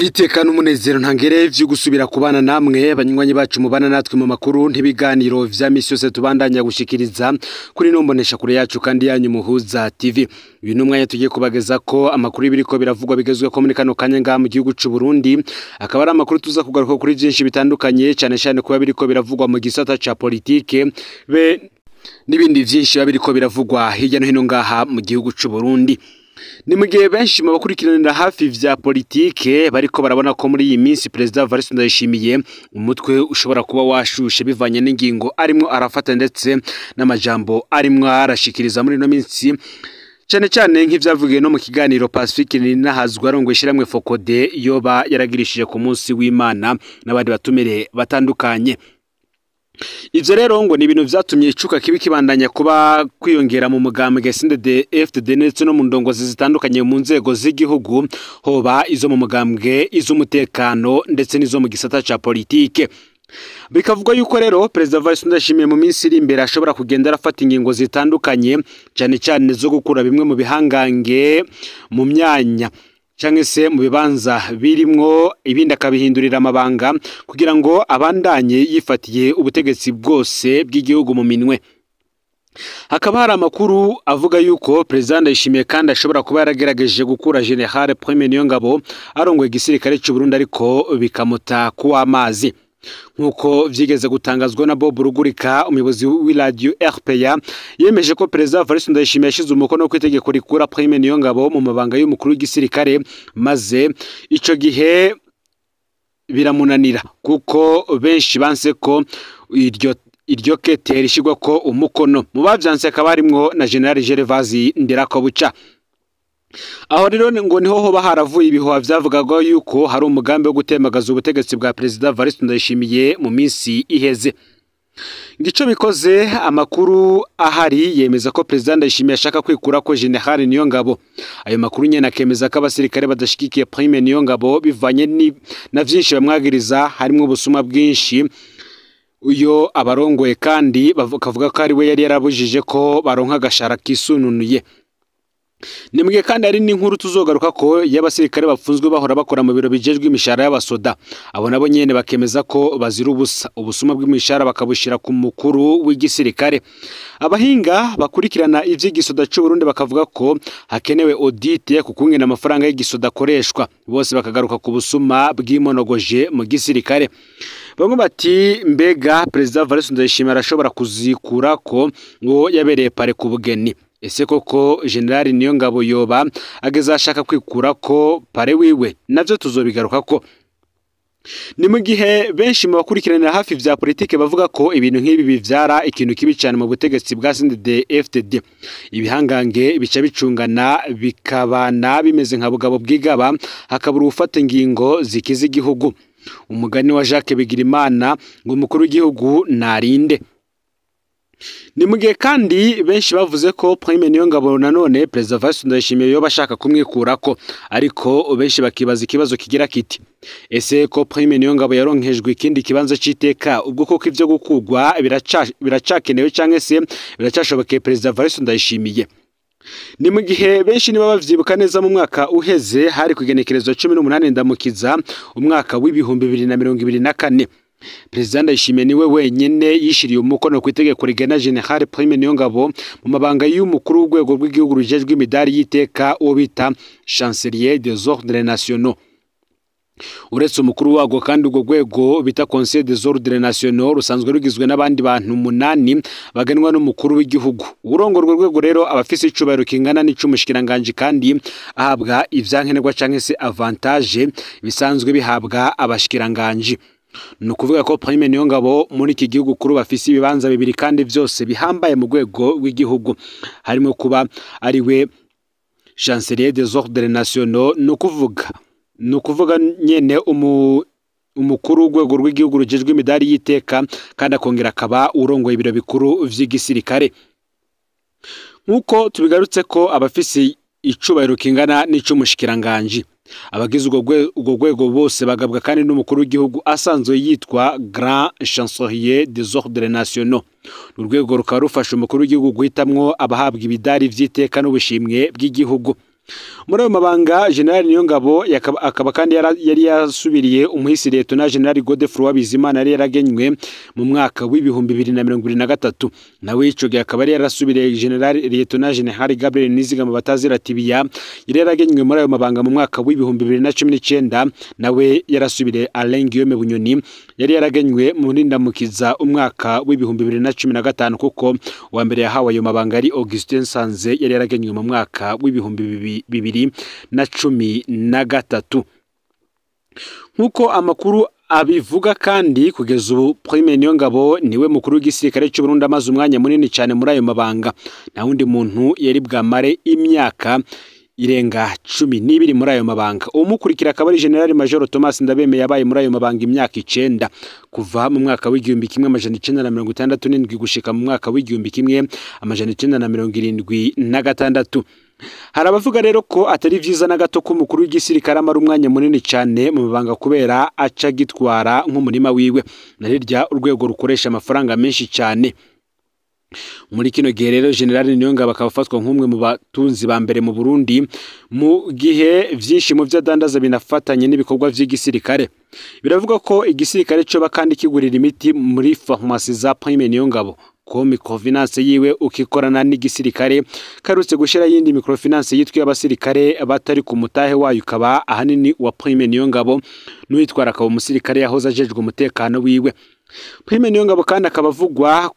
Iteka n'umunezero ntangere vyo gusubira kubana namwe banywanyi bacu mubana natwe mu makuru ntibiganiro vya misi yose tubandanya gushikiriza kuri nombonesha kure yacu kandi yanyu Muhuza TV. Uyu n'umwanya tugiye kubageza ko amakuru y'ibiriko biravugwa bigezwe ko muri kano kanya ngaha mu gihugu c'u Burundi, akaba ari amakuru tuza kugaruka kuri byinshi bitandukanye, cyane cyane kuba biriko biravugwa mu gisata ca politike be n'ibindi vyinshi biba biriko biravugwa hirya no hino ngaha mu gihugu c'u Burundi. Ni mu gihe benshi mu bakurikiranira hafi vya politike bariko barabona ko muri iyi minsi Perezida Evariste Ndayishimiye umutwe ushobora kuba washushe bivanye n'ingingo arimwo arafata ndetse n'amajambo arimwo arashikiriza muri ino minsi, cyane cyane nk'ivyavugiwe no mu kiganiro Pacifique Ninahazwa arongoye ishiramwe Fokode yoba yaragirishije ku munsi w'Imana n'abandi batumire batandukanye. Ivyo rero ngo ni ibintu vyatumye icuka kibi kibandanya kuba kwiyongera mu mugambwe CNDD FDD ndetse no mu ndongozi zitandukanye mu nzego z'igihugu, hoba izo mu mugambwe, iz'umutekano ndetse n'izo mu gisata ca politike. Bikavugwa yuko rero Perezida Evariste Ndayishimiye mu minsi iri imbere ashobora kugenda arafata ingingo zitandukanye, cyane cyane zo gukura bimwe mu bihangange mu myanya canke se mu bibanza birimwo, ibindi akabihindurira amabanga kugira ngo abandanye yifatiye ubutegetsi bwose bw'igihugu mu minwe. Hakaba hari amakuru avuga yuko Perezida Ndayishimiye kandi ashobora kuba yaragerageje gukura General Prime Niyongabo arongoye igisirikare c'u Burundi, ariko bikamuta kuw'amazi. Nkuko vyigeze gutangazwa na Bob Rugurika, umuyobozi w'iradio RPA, yemeje ko Perezida Evariste Ndayishimiye yashize umukono ku itegeko rikura Prime Niyongabo mu mabanga y'umukuru w'igisirikare, maze ico gihe biramunanira kuko benshi banse ko iryo kete rishigwa ko umukono. Mu bavyanse akaba harimwo na General Gervais Ndirakobuca. Aho rero ngo niho hoba haravuye ibihuha vyavugaga yuko hari umugambi wo gutemagaza ubutegetsi bwa Perezida Evariste Ndayishimiye mu minsi iheze. Ngico bikoze, amakuru ahari yemeza ko Perezida Ndayishimiye ashaka kwikura ko General Niyongabo. Ayo makuru nyene akemeza ko abasirikare badashigikiye Prime Niyongabo bivanye na vyinshi bamwagiriza, harimwo ubusuma bwinshi uyo abarongoye, kandi bakavuga ko ari we yari yarabujije ko baronka agashara kisununuye. Ni mugihe kandi hari n'inkuru tuzogaruka ko y'abasirikare bafunzwe bahora bakora mu biro bijejwe imishahara y'abasoda. Abo nabo nyene bakemeza ko bazira ubusa, ubusuma bw'imishahara bakabushira ku mukuru w'igisirikare. Abahinga bakurikirana ivy'igisoda c'u Burundi bakavuga ko hakenewe audit ku kungena amafaranga y'igisoda akoreshwa, bose bakagaruka ku busuma bw'imonogoje mu gisirikare. Bamwe bati mbega Perezida Evariste Ndayishimiye arashobora kuzikura ko ngo yabereye pare ku bugeni. Ese koko General Niyongabo yoba ageze ashaka kwikura ko pare wiwe? Navyo tuzobigaruka ko. Ni mu gihe benshi mu bakurikiranira hafi vya politike bavuga ko ibintu nk'ibi bivyara ikintu kibi cyane mu butegetsi bwa CNDD FDD. Ibihangange bica bicungana bikabana bimeze nka bugabo bwigaba, hakabura ufata ingingo zikiza igihugu. Umugani wa Jacques Bigirimana ngo umukuru w'igihugu narinde. Ni mu gihe kandi benshi bavuze ko Prime Niyongabo nanone Perezida Evariste Ndayishimiye yoba ashaka kumwikurako, ariko benshi bakibaza ikibazo kigira kiti: ese ko Prime Niyongabo yaronkejwe ikindi kibanza c'iteka, ubwo koko ivyo gukugwa biracakenewe canke se biracashobokeye Perezida Evariste Ndayishimiye? Ni mu gihe benshi niba bavyibuka neza mu mwaka uheze hari kugenekerezo 18 Ndamukiza umwaka w'2024, Perezida Ndayishimiye niwe wenyene yishiriye umukono ku itegeko rigena General Prime Niyongabo mu mabanga y'umukuru w'urwego rw'igihugu rujejwe imidari y'iteka, uwo bita Chancelier des Ordres Nationaux. Uretse umukuru warwo kandi urwo rwego bita Conseil des Ordres Nationaux rusanzwe rugizwe n'abandi bantu 8 bagenwa n'umukuru w'igihugu. Urongora urwo rwego rero abafise icubahiro kingana n'ic'umushikiranganji, kandi ahabwa ivyankenerwa canke se avantage bisanzwe bihabwa abashikiranganji. Ni ukuvuga ko Prime Niyongabo muri iki gihugu kuri bafise ibibanza bibiri kandi vyose bihambaye mu rwego rw'igihugu, harimo kuba ari we Chancelier des Ordres Nationaux, ni ukuvuga nyene umukuru w'urwego rw'igihugu rujejwe imidari y'iteka, kandi akongera akaba urongoye ibiro bikuru vy'igisirikare. Nkuko tubigarutse ko abafise icubahiro kingana n'ic'umushikiranganji, abagize urwo rwego bose bagabwa kandi n'umukuru w'igihugu asanzwe yitwa Grand Chancelier des Ordres Nationaux. Urwego rukaba rufasha umukuru w'igihugu guhitamwo abahabwa ibidari vy'iteka n'ubushimwe bw'igihugu. Muri ayo mabanga General Niyongabo akaba kandi yari yasubiriye umuhisi Liyetona General Godefroid Bizimana yari yaragenywe mu mwaka w'2023, nawe ico gihe akaba yari yarasubiriye General Liyetona General Gabriel Nizigama batazira Tibiya yari yaragenywe muri ayo mabanga mu mwaka w'2019, nawe yarasubiriye Alain Guillaume Bunyoni yari yaragenywe mu Ndamukiza umwaka w'2015, kuko uwa mbere yahawe ayo mabanga ari Augustin Sanze yari yaragenywe mu mwaka w'2013. Nkuko amakuru abivuga kandi kugeza ubu Prime Niyongabo niwe mukuru w'igisirikare cy'u Burundi amaze umwanya munini cyane muri ayo mabanga. Nta wundi muntu yari bwamare imyaka irenga 12 muri ayo mabanga. Umukurikira akaba ari General Major Thomas Ndabemeye yabaye muri ayo mabanga imyaka 9 kuva mu mwaka w'1967 gushika mu mwaka w'1976. Hari abavuga rero ko atari vyiza na gato ko umukuru w'igisirikare amara umwanya munini cyane mu mabanga kubera aca gitwara nk'umurima wiwe, na rirya urwego rukoresha amafaranga menshi cyane. Muri kino gihe rero General Niyongabo akaba afatwa nk'umwe mu batunzi ba mbere mu Burundi, mu gihe vyinshi mu vyo adandaza binafatanye n'ibikorwa vy'igisirikare. Biravuga ko igisirikare coba kandi kigurira imiti muri farumasi za Prime Niyongabo, ko microfinance yiwe ukikorana n'igisirikare karutse gushira yindi microfinance yitwa y'abasirikare batari ku mutahe wayo ukaba ahanini wa Prime Niyongabo, n'uwitwara akaba umusirikare yahoze ajejwe umutekano wiwe. Prime Niyongabo kandi akaba avugwa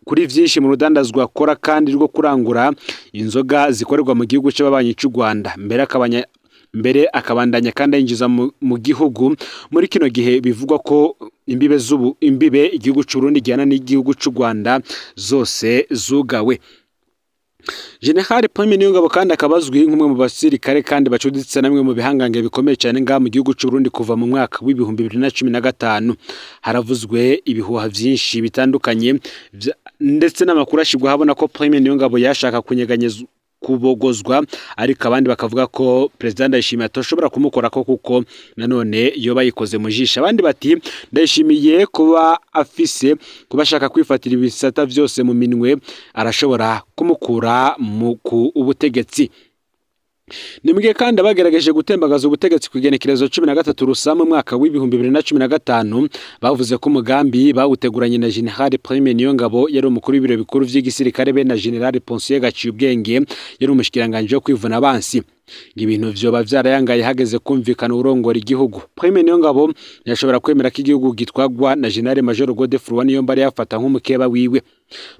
kuri vyinshi mu rudandazwa akora kandi rwo kurangura inzoga zikorerwa mu gihugu c'ababanyi c'u Rwanda, mbere akabandanya kandi ayinjiza mu gihugu. Muri kino gihe bivugwa ko imbibe z'ubu imbibe igihugu c'u Burundi gihana n'igihugu c'u Rwanda zose zugawe. General Prime Niyongabo kandi akabazwi nk'umwe mu basirikare kandi bacuditse namwe mu bihangange bikomeye cyane ngaha mu gihugu c'u Burundi kuva mu mwaka w'2015. Haravuzwe ibihuha vyinshi bitandukanye ndetse n'amakuru ashigwa habona ko Prime Niyongabo yashaka kunyeganyeza kubogozwa, ariko abandi bakavuga ko President Ndayishimiye atoshobora kumukora ko kuko nanone yo bayikoze mu jisho. Abandi bati Ndayishimiye kuba afise kuba ashaka kwifatira ibisata vyose mu minwe arashobora kumukura mu ubutegetsi. Nimwe kandi abagerageje gutembagaza ubutegetsi kugenekerezo 13 Rusama mu mwaka w'2015 bavuze ko umugambi bawuteguranye na General Prime Niyongabo yari umukuru w'ibiro bikuru vy'igisirikare be na General Ponsier Gaciyubwenge yari umushikiranganje wo kwivuna abansi. Ibintu vyoba vyarayangaye hageze kumvikana urongora igihugu. Prime Niyongabo yashobora kwemera ko igihugu gitwagwa na General Major Godefroid Niyombare yafata nk'umukeba wiwe.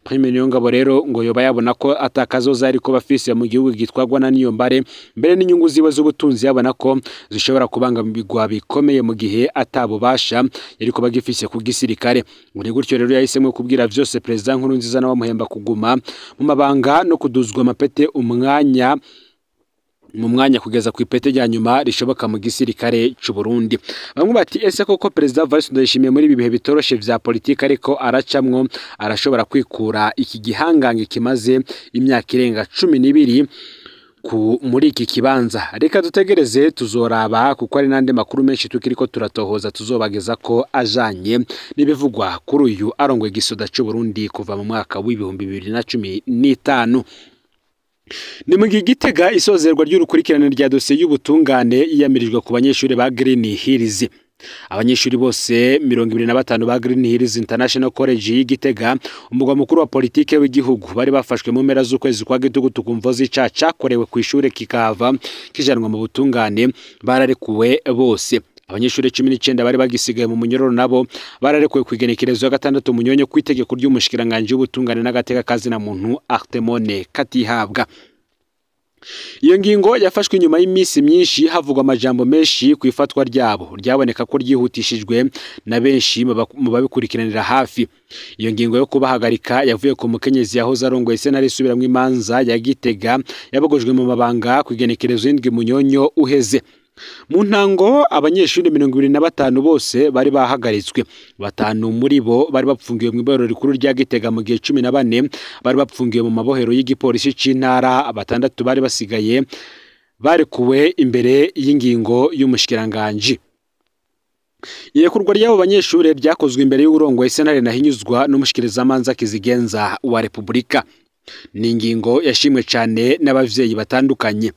Prime Niyongabo rero ngo yoba yabona ko atakazoza ariko bafise mu gihugu gitwagwa na Niyombare, mbere n'inyungu ziwe z'ubutunzi yabona ko zishobora kubangamirwa bikomeye mu gihe atabubasha yari kuba gifise ku gisirikare. Muri gutyo rero yahisemo kubwira vyose President Nkurunziza na bamuhemba kuguma mu mabanga no kuduzwa amapete umwanya mu mwanya kugeza ku ipete rya nyuma rishoboka mu gisirikare c'u Burundi. Bamwe bati ese koko President Evariste Ndayishimiye muri ibi bihe bitoroshe vya politike ariko aracamwo arashobora kwikura iki gihangange kimaze imyaka irenga 12 muri iki kibanza? Reka dutegereze tuzoraba, kuko ari nande makuru menshi tukiriko turatohoza tuzobageza ko ajanye n'ibivugwa kuri uyu arongwe gisoda c'u Burundi kuva mu mwaka w'2015. Ni mu Gitega isozerwa ry'urukurikirane rya dosiye y'ubutungane yiyamirijwe ku banyeshuri ba Green Hills. Abanyeshuri bose 25 ba Green Hills International College y'Igitega, umugwa mukuru wa politike w'igihugu, bari bafashwe mu mpera z'ukwezi kwa Gitugutu ku mvo z'icaha cakorewe ku ishure kikahava kijanwa mu butungane, bararekuwe bose. Abanyeshuri 19 bari bagisigaye mu munyororo nabo bararekuwe ku igenekerezo ya 6 Munyonyo ku itegeko ry'umushikiranganje w'ubutungane n'agateka kazina muntu Artemone Katihabwa. Iyo ngingo yafashwe inyuma y'iminsi myinshi havugwa amajambo menshi ku ifatwa ryabo ryaboneka ko ryihutishijwe na benshi mu babikurikiranira hafi. Iyo ngingo yo kubahagarika yavuye ku mukenyezi yahoze arongoye sentare isubiramwo imanza ya Gitega, yabogojwe mu mabanga ku igenekerezo y'indwi Munyonyo uheze. Mu ntango abanyeshuri 25 bose bari bahagaritswe, 5 muri bo bari bapfungiwe mu ibohero rikuru rya Gitega, mu gihe 14 bari bapfungiwe mu mabohero y'igipolisi c'intara, 6 bari basigaye barekuwe imbere y'ingingo y'umushikiranganje. Irekurwa ry'abo banyeshuri ryakozwe imbere y'uburongoye sentare Ntahinyuzwa n'umushikirizamanza Kizigenza wa Repubulika. Ni ingingo yashimwe cyane n'abavyeyi batandukanye.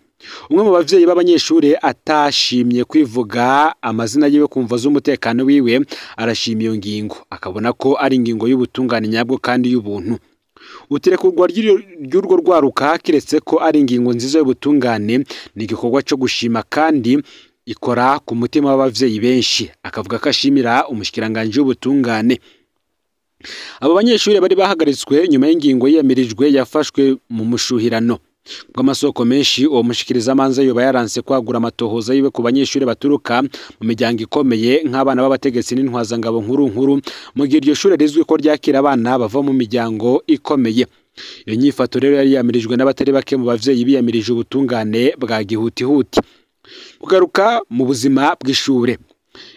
Umwe mu bavyeyi b'abanyeshure atashimye kwivuga amazina yiwe kumva z'umutekano wiwe arashima iyo ngingo, akabona ko ari ingingo y'ubutungane nyabwo kandi y'ubuntu. Utirekurwa ry'urwo rwaruka kiretse ko ari ingingo nziza y'ubutungane, ni igikorwa co gushima kandi ikora ku mutima w'abavyeyi benshi. Akavuga ko ashimira umushikiranganji w'ubutungane. Abo banyeshure bari bahagaritswe nyuma y'ingingo yiyamirijwe yafashwe mu mushuhirano. Bw'amasoko menshi uwo mushikirizamanza yoba yaranse kwagura amatohoza yiwe ku banyeshure baturuka mu miryango ikomeye nk'abana b'abategetsi n'intwazangabo nkuru nkuru, mu gihe iryo shure rizwi ko ryakira abana bava mu miryango ikomeye. Iyo nyifato rero yari yamirijwe n'abatari bake mu bavyeyi biyamirije ubutungane bwa gihutihuti. Kugaruka mu buzima bw'ishure.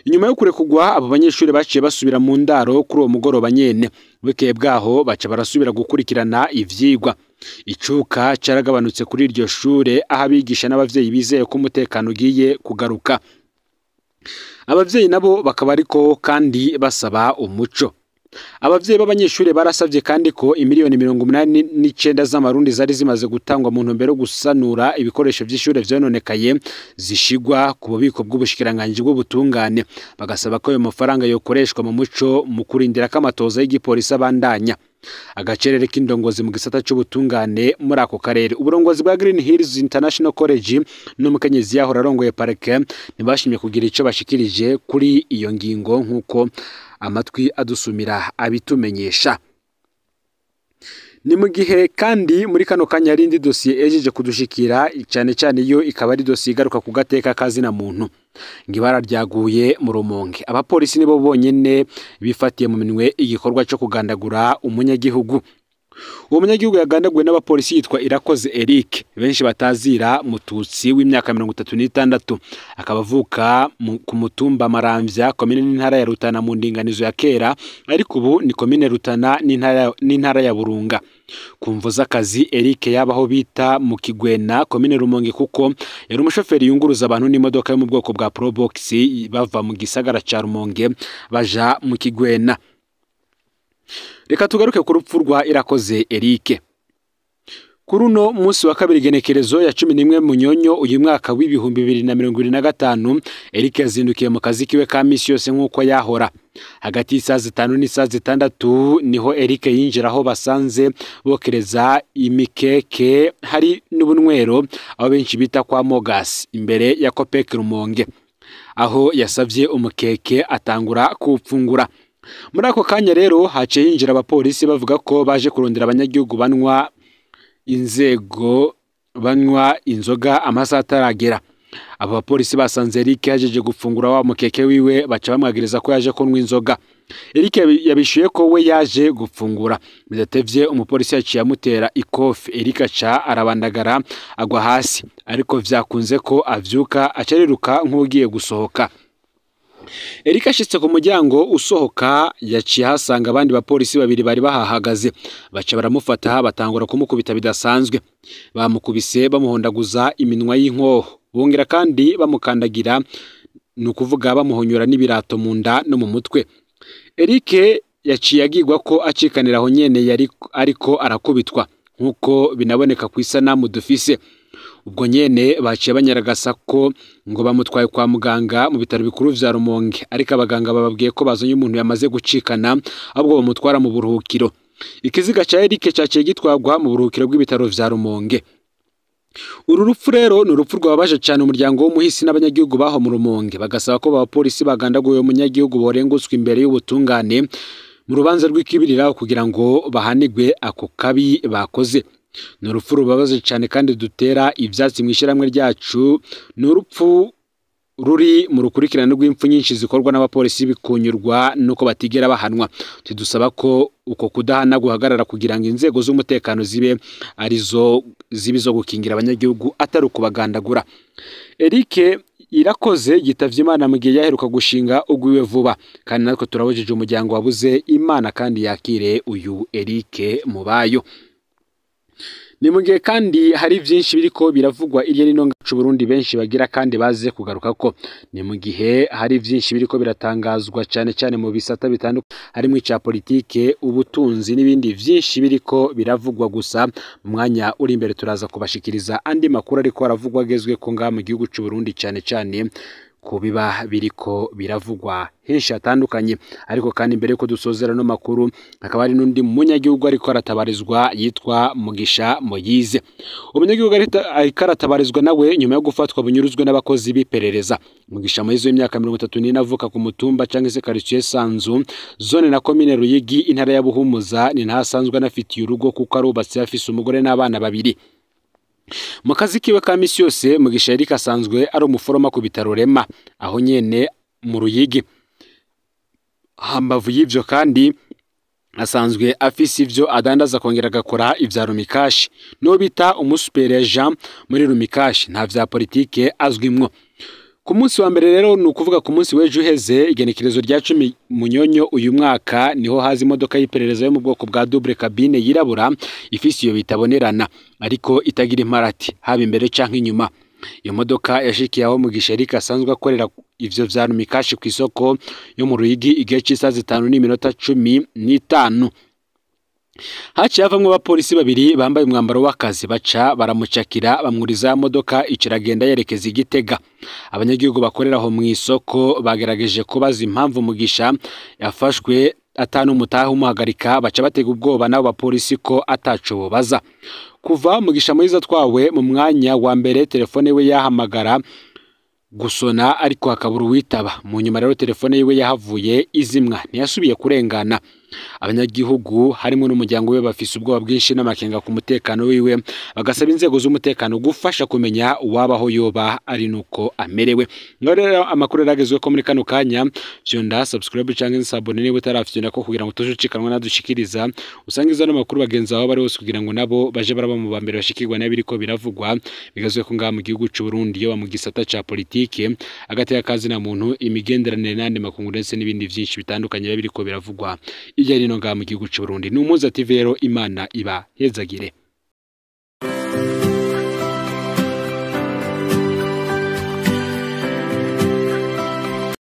Inyuma yo kurekugwa abo banyeshure baciye basubira mu ndaro kuri uwo mugoroba nyene. Bukeye bwaho baca barasubira gukurikirana ivyigwa. Icuka caragabanutse kuri iryo shure aho abigisha n'abavyeyi bizeye ko umutekano ugiye kugaruka. Abavyeyi nabo bakaba ariko kandi basaba umuco. Abavyeyi b'abanyeshure barasavye kandi ko imiliyoni 89 z'amarundi zari zimaze gutangwa mu ntumbero yo gusanura ibikoresho vy'ishure vyononekaye zishigwa ku bubiko bw'ubushikiranganji bw'ubutungane, bagasaba ko ayo mafaranga yokoreshwa mu muco mu kurindira ko amatoza y'igipolisi abandanya. Agacerere k'indongozi mu gisata c'ubutungane muri ako karere. Uburongozi bwa Green Hills International College n'umukenyezi yahora arongoye parike ntibashimye kugira ico bashikirije kuri iyo ngingo nk'uko amatwi adusumira abitumenyesha. Ni mu gihe kandi muri kano kanya hari indi dosiye ejeje kudushikira, cyane cyane iyo ikaba ari dosiye igaruka ku gateka kazina muntu. Ngibara ryaguye mu Rumonge. Abapolisi nibo bonyene bifatiye mu minwe igikorwa cyo kugandagura umunyagihugu. Uwo munyagihugu yagandaguwe n'abapolisi yitwa Irakoze Eric, benshi batazira Mututsi, w'imyaka 36, akaba avuka ku mutumba Maramvya, komine n'intara ya Rutana mu ndinganizo ya kera, ariko ubu ni komine Rutana n'intara ya Burunga. Ku mvo z'akazi Eric yabaho bita mu Kigwena, komine Rumonge, kuko yari umushoferi yunguruza abantu n'imodoka yo mu bwoko bwa Probox bava mu gisagara ca Rumonge baja mu Kigwena. Reka tugaruke ku rupfu rwa Irakoze Eric. Kuri uno munsi wa kabiri genekerezo ya 11 Munyonyo uyu mwaka w'2025, Eric yazindukiye mu kazi kiwe ka misi yose nk'uko yahora. Hagati y'isaha 5 n'isaha 6 niho Eric yinjira aho basanze bokereza imikeke hari n'ubunywero aho benshi bita kwa Mogas imbere ya Copec Rumonge, aho yasavye umukeke atangura kuwupfungura. Muri ako kanya rero haciye yinjira abapolisi bavuga ko baje kurondera abanyagihugu banywa inzego banywa inzoga amasaha ataragera. Abo bapolisi basanze Eric yajeje gufungura wa mukeke wiwe, baca bamwagiriza ko yaje kunywa inzoga. Eric yabishuye ko we yaje gufungura. Bidatevye umupolisi yaciye amutera ikofi, Eric aca arabandagara agwa hasi, ariko vyakunze ko avyuka acariruka nk'ugiye gusohoka. Eric ashitse ku muryango usohoka yaciye hasanga abandi bapolisi babiri bari bahahagaze, baca baramufata batangura kumukubita bidasanzwe. Bamukubise bamuhondaguza iminwa y'inkoho, bongera kandi bamukandagira, ni ukuvuga bamuhonyora n'ibirato mu nda no mu mutwe. Eric yaciye agirwa ko acikanira aho nyene yari ariko arakubitwa, nk'uko binaboneka ku isanamu dufise. Ubwo nyene baciye banyaragasa ko ngo bamutwaye kwa muganga mu bitaro bikuru vya Rumonge, ariko abaganga bababwiye ko bazanye umuntu yamaze gucikana, ahubwo bamutwara mu buruhukiro. Ikiziga ca Eric caciye gitwagwa mu buruhukiro bw'ibitaro vya Rumonge. Uru rupfu rero ni urupfu rwababaje cyane umuryango w'umuhisi n'abanyagihugu baho mu Rumonge, bagasaba ko abapolisi bagandaguye umunyagihugu borengutswe imbere y'ubutungane mu rubanza rw'ikibiriraho kugira ngo bahanigwe ako kabi bakoze. Ni urupfu rubabaje cyane kandi dutera ivyatsi mu ishyirahamwe ryacu. Ni urupfu ruri mu rukurikirane rw'impfu nyinshi zikorwa n'abapolisi bikunyurwa nuko batigera bahanwa. Tudusaba ko uko kudahana guhagarara kugira ngo inzego z'umutekano zibe arizo zibe zo gukingira abanyagihugu atari ukubagandagura. Eric Irakoze yitavye Imana mu gihe yaheruka gushinga ugwiwe vuba, kandi natwe turabujije umuryango wabuze Imana kandi yakire uyu Eric mubayo. Ni mu gihe kandi hari vyinshi biriko biravugwa irya nino ngacu Burundi benshi bagira kandi baze kugaruka ko. Ni mu gihe hari vyinshi biriko biratangazwa cane cane mu bisata bitandukanye harimo ica politike, ubutunzi n'ibindi vyinshi biriko biravugwa. Gusa mu mwanya uri imbere turaza kubashikiriza andi makuru ariko aravugwa agezwe ko ngaha mu gihugu c'u Burundi, cane cane ku biba biriko biravugwa henshi hatandukanye. Ariko kandi mbere yuko dusozera no makuru, hakaba hari n'undi munyagihugu ariko aratabarizwa yitwa Mugisha Moyize. Umunyagihugu ariko aratabarizwa nawe nyuma yo gufatwa bunyuruzwe n'abakozi b'iperereza. Mugisha Moyize w'imyaka 34 avuka ku mutumba canke se quartier Sanzu, zone na commune Ruyigi, intara ya Buhumuza, ni ntasanzwe anafitiye urugo kuko arubatse, afise umugore n'abana babiri. Mu kazi kiwe ka misi yose, Mugisha Eric asanzwe ari umuforoma ku bitaro Rema aho nyene mu Ruyigi. Hambavu y'ivyo kandi asanzwe afise ivyo adandaza, akongera agakora ivya Rumikashi, n'uwo bita umusupere Jean muri Rumikashi. Nta vya politike azwimwo. Ku munsi wa mbere rero, ni ukuvuga ku munsi w'ejo uheze, igenekerezo rya 10 Munyonyo uyu mwaka, niho haza imodoka y'iperereza yo mu bwoko bwa double cabine yirabura, ifise iyo bitabonerana ariko itagira imparati haba imbere canke inyuma. Iyo modoka yashikiye aho Mugisha Eric asanzwe akorera ivyo vya Rumikashi ku isoko yo mu Ruyigi igihe c'isaha 5:15. Haciye havamwo abapolisi babiri bambaye umwambaro w'akazi, baca baramucakira, bamwuriza ya modoka, iciragenda yerekeza i Gitega. Abanyagihugu bakorera aho mu isoko bagerageje kubaza impamvu Mugisha yafashwe atanu umutahe umuhagarika, baca batega ubwoba n'abo bapolisi ko ataco bobaza. Kuva Mugisha Moyize atwawe, mu mwanya wa mbere telefone we yahamagara gusona ariko hakabura uwitaba. Mu nyuma rero telefone yiwe yahavuye izimwa, ntiyasubiye kurengana. Abanyagihugu harimo n'umuryango we bafise ubwoba bwinshi n'amakenga ku mutekano wiwe, bagasaba inzego z'umutekano gufasha kumenya uwabaho yoba ari nuko amerewe. Ngaho rero amakuru yaragezwe ko muri kano kanya. Fyonda subscribe canke s'abonner niba utarafyonda ko kugira ngo tujucikanwa nadushikiriza, usangiza no makuru bagenzi bawe bari hose kugira ngo nabo baje baraba mu bambere bashikirwa n'ibiriko biravugwa bigazwe ko ngaha mu gihugu c'u Burundi, yoba mu gisata ca politike, agateka kazi na muntu, imigenderanire n'andi makungu, ndetse n'ibindi vyinshi bitandukanye biba biriko biravugwa hirya no hino ngaha mu gihugu c'u Burundi. Ni Umuhuza TV rero, Imana iba hezagire.